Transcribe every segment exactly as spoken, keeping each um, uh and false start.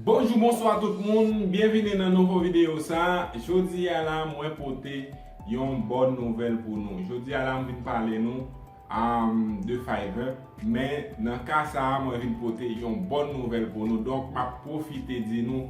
Bonjou, bonswa tout moun, byenvini nan nouvo videyo sa. Jodi a la, mwen pote yon bòn nouvèl pou nou. Jodi a la, m vin pale nou um, de Fiverr. Men nan ka sa a, mwen vin pote yon bòn nouvèl pou nou. Donk, m ap pwofite di nou,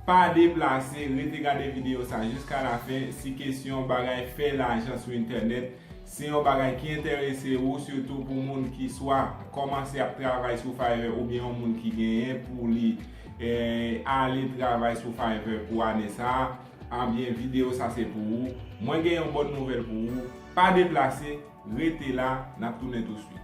pa deplase, rete gade videyo sa jiska lafen. Si kesyon bagay fè lajan sou entènèt, se yon bagay ki enterese ou, sitou pou moun ki swa kòmanse ap travay sou Fiverr oubyen yon moun ki genyen pou li eh, ale travay sou Fiverr pou ane sa a, anbyen videyo sa se pou ou. Mwen gen yon bòn nouvèl pou ou. Pa deplase, rete la, n ap tounen touswit.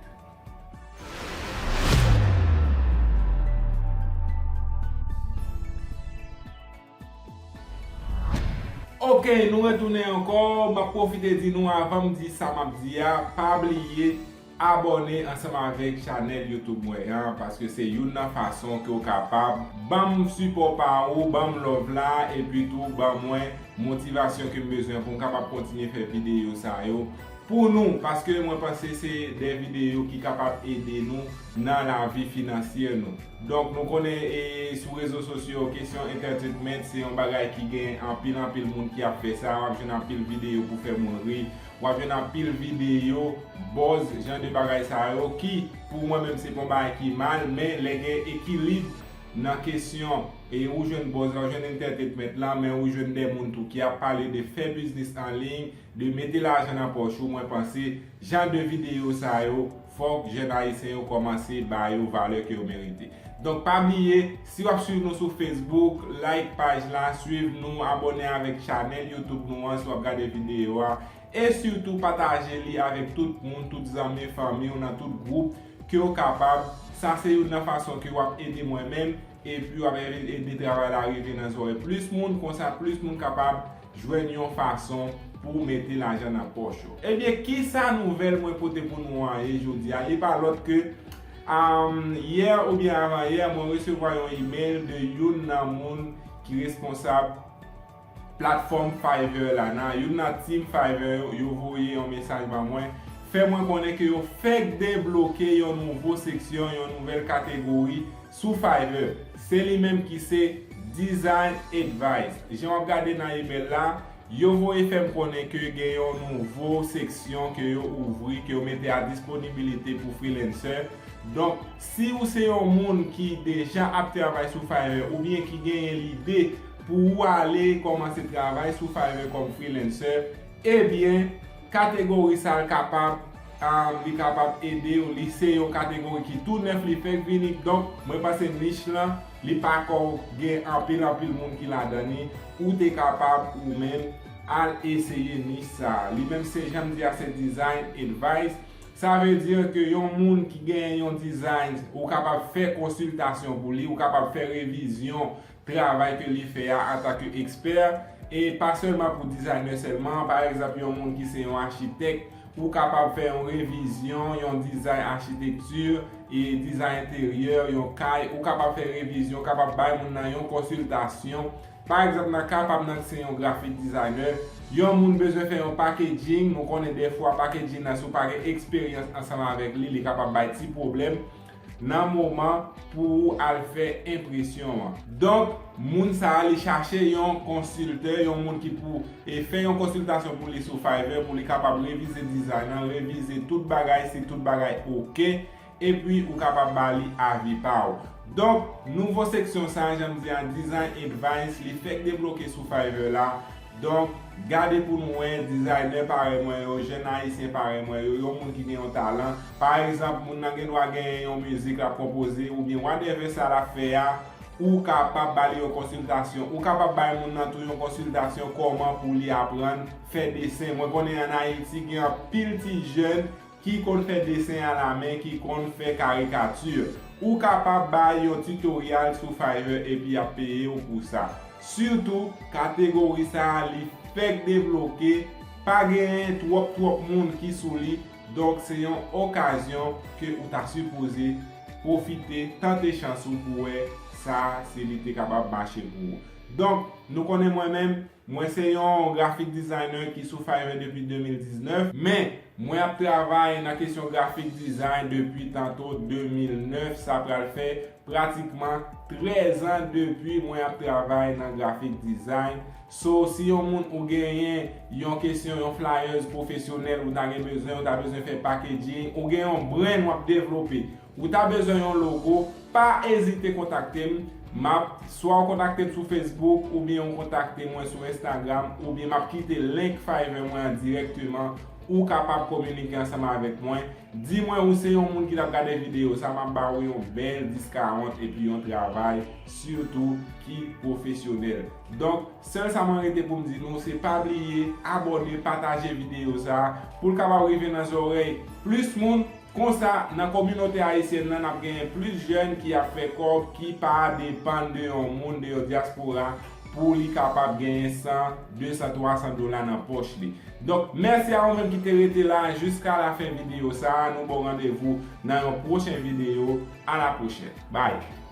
Ok, nou retounen ankò. M ap pwofite di nou, avan m di sa m ap di a, pa bliye abòne ansanm avèk chanèl YouTube mwen an, paske se youn nan fason ke w kapab ban m sipò pa ou, ban m love la, epi tou ban mwen motivasyon ke m bezwen pou m kapab kontinye fè videyo sa yo pou nou, paske mwen panse se de videyo ki kapab ede nou nan lavi finansyè nou. Donk, nou konnen e, sou rezo sosyo, kesyon entertainment se yon bagay ki gen anpil, anpil moun ki ap fè sa. W ap jwenn anpil videyo pou fè moun ri. W ap jwenn anpil videyo buzz, jan de bagay sa yo, ki, pou mwen menm, se pa yon bagay ki mal, men lè gen ekilib nan kesyon, e ou jwenn buzz la, ou jwenn entertainment la, men ou jwenn de moun tou ki ap pale de fè biznis an liy, de mete lajan nan pòch ou, mwen panse, jan de videyo sa yo, fòk jèn ayisyen yo kòmanse ba yo valè ke yo merite. Donk, pa bliye, si w ap swiv nou sou Facebook, like paj la, swiv nou, abòne avèk chanèl YouTube nou an, si w ap gade videyo a, e sitou pataje li avèk tout moun, tout zanmi, fanmi w, nan tout gwoup ke w kapab. Sa se youn nan fason ke w ap ede mwen menm, epi w ap ede travay la rive nan zòrèy plis moun, konsa plis moun kapab jwenn yon fason pou mete lajan nan pòch yo. Ebyen, kisa nouvèl mwen pote pou nou an ye jodi a? Li pa lòt ke, um, yè oubyen avan yè, mwen resevwa yon email de youn nan moun ki responsab platfòm Fiverr la. Nan youn nan team Fiverr yo, yo voye yon mesaj ban mwen, fè mwen konnen ke yo fèk debloke yon nouvo seksyon, yon nouvèl kategori sou Fiverr. Se li menm ki se Design Advice. Jan w ap gade nan email la, yo voye fè m konnen ke gen yon nouvo seksyon ke yo ouvri, ke yo mete a disponibilite pou freelancer. Donk, si ou se yon moun ki deja ap travay sou Fiverr oubyen ki genyen lide pou ou ale kòmanse travay sou Fiverr kòm freelancer, ebyen, kategori sa a kapab, um, li kapab ede w. Li se yon kategori ki tou nèf, li fèk vini. Donk, mwen panse nich lan, li pa ko gen anpil, anpil moun ki ladan li. Ou te kapab, ou menm, al eseye nich sa a. Li menm se, jan m di a, se Design Advice. Sa vle di ke yon moun ki genyen yon design, ou kapab fè konsiltasyon pou li, ou kapab fè revizyon travay ke li fè a antanke ekspè, e pa sèlman pou designer sèlman. Pa egzanp, yon moun ki se yon achitèk, ou kapab fè yon revizyon, yon design achitekti, e design enteryè, yon kay, ou kapab fè revizyon, ou kapab bay moun nan yon konsiltasyon. Pa egzanp, nan ka pa m nan ki se yon graphic designer, yon moun bezwen fè yon packaging, nou konnen dèfwa packaging nan, si w pa gen eksperyans ansanm avèk li, li kapab bay ti pwoblèm nan moman pou ou al fè enpresyon an. Donk, moun sa a, li chache yon konsiltè, yon moun ki pou e fè yon konsiltasyon pou li sou Fiverr, pou li kapab revize design lan, revize tout bagay, si tout bagay oke, epi ou kapab ba li avi pa w. Donk, nouvo seksyon sa a, jan m di a, Design Advice, li fèk debloke sou Fiverr la. Donk, gade pou nou wè, designer parèy mwen yo, jèn ayisyen parèy mwen yo, yon moun ki gen yon talan. Pa egzanp, moun nan gen dwa genyen yon mizik l ap konpoze, oubyen whatever sa l ap fè a, ou kapab ba li yon konsiltasyon. Ou kapab bay moun nan tou yon konsiltasyon kòman pou li aprann fè desen. Mwen konnen ann Ayiti, gen anpil ti jèn ki konn fè desen alamen, ki konn fè karikati. Ou kapab bay yon titoryal sou Fiverr epi y ap peye w pou sa. Sitou, kategori sa a, li fèk debloke, pa genyen twòp, twòp moun ki sou li, donk se yon okazyon ke ou ta sipoze pwofite, tante chans ou pou wè sa, si li te kapab mache pou ou. Donk, nou konnen mwen menm, mwen se yon graphic designer ki sou Fiverr depi de mil diznèf, men mwen ap travay nan kesyon graphic design depi tanto de mil nèf, sa pral fè pratikman trèz an depi mwen ap travay nan graphic design. So, si yon moun ou genyen yon kesyon, yon flyers pwofesyonèl ou ta gen bezwen, ou ta bezwen fè packaging, ou gen yon brand w ap devlope, ou ta bezwen yon logo, pa ezite kontakte m. M ap, swa w kontakte m sou Facebook oubyen w kontakte mwen sou Instagram oubyen m ap kite link Fiverr mwen an dirèkteman. Ou kapab kominike ansanm avèk mwen. Di mwen ou se yon moun ki t ap gade videyo sa, m ap ba ou yon bèl discount epi yon travay sitou ki pwofesyonèl. Donk, sèl sa mwen rete pou m di nou, se pa bliye abòne, pataje videyo sa pou l kapab rive nan zòrèy plis moun. Konsa, nan kominote ayisyèn nan, n ap genyen plis jèn ki ap fè kòb, ki pa depann de yon moun, de yon dyaspora, pou li kapab genyen san, de san, twa san dola nan pòch li. Donk, mèsi a ou menm ki te rete la jiska lafen videyo sa a. Nou ba w randevou nan yon pwochen videyo. A la pwochèn. Bye!